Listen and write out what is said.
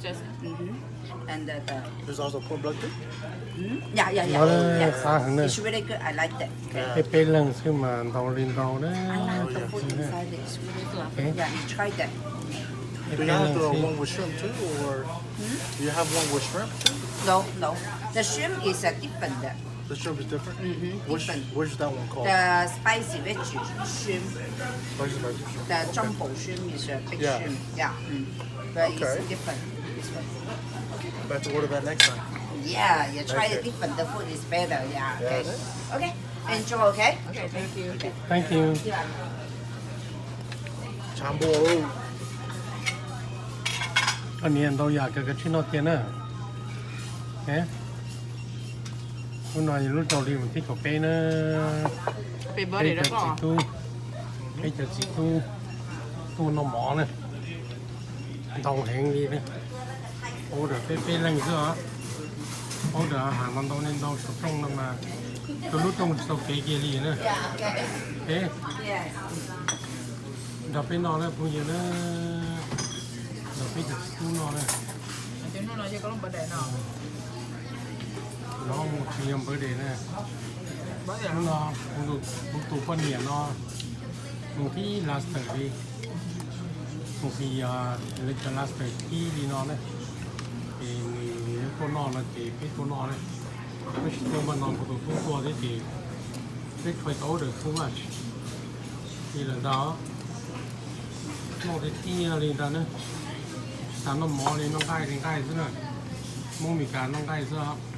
Just, mm-hmm. And the, the There's also pork blood too? Mm-hmm. Yeah, yeah, yeah. Nov yeah, xav heev na. It's really good. I like that. Yeah. Peb peb leeg xwb mas ntau li ntau na. I like the food inside. It's really good. Okay. Yeah, you try that. Peb Do you peb have leeg the xwb. One with shrimp too, or Hmm? Do you have one with shrimp too? No, no. The shrimp is a different. The shrimp is different? Mm-hmm, Which, different. Which is that one called? The spicy veggie shrimp. Spicy veggie shrimp. The Okay. Jumbo shrimp is a big Yeah. Shrimp. Yeah. Mm. But it's Okay. Different. This one. Better order that next time. Yeah, you try Thank it you. Different. The food is better. Yeah. Yeah, Okay. It is. Okay. Enjoy. Okay. Okay. Thank you. Thank you. Yeah. Jumbo. Koj niam ntau yam kawg koj tsis noj tiag na. Hnub no yog lub rau li vas thib kaum peb na. Peb cov txiv tub, peb cov txiv tub tuaj noj mov na. Ntau heev li na. Order peb peb leeg xwb os. Order hav ntau ntau li ntau saum rooj no mas tus lub rooj tsis tau kev kiag li na. Peb nrog peb noj na phooj ywg na. Nrog peb cov txiv tub noj na. Nov mus tsis yog npawg de na. Hnub no kuv tus poj niam no mus tib last li, mus tsis yog lawv cov last tib li no na. Ces nws tuaj noj no ces peb tuaj noj na. Peb tsis tuaj npaj no kuv tus tub tuaj thiab ces peb try to order too much. Ces lawm ntag, noj tiag tiag li ntag na. Tsis tas noj mov li, noj nqaij li nqaij xwb na. Hmoob Mes Kas noj nqaij xwb os.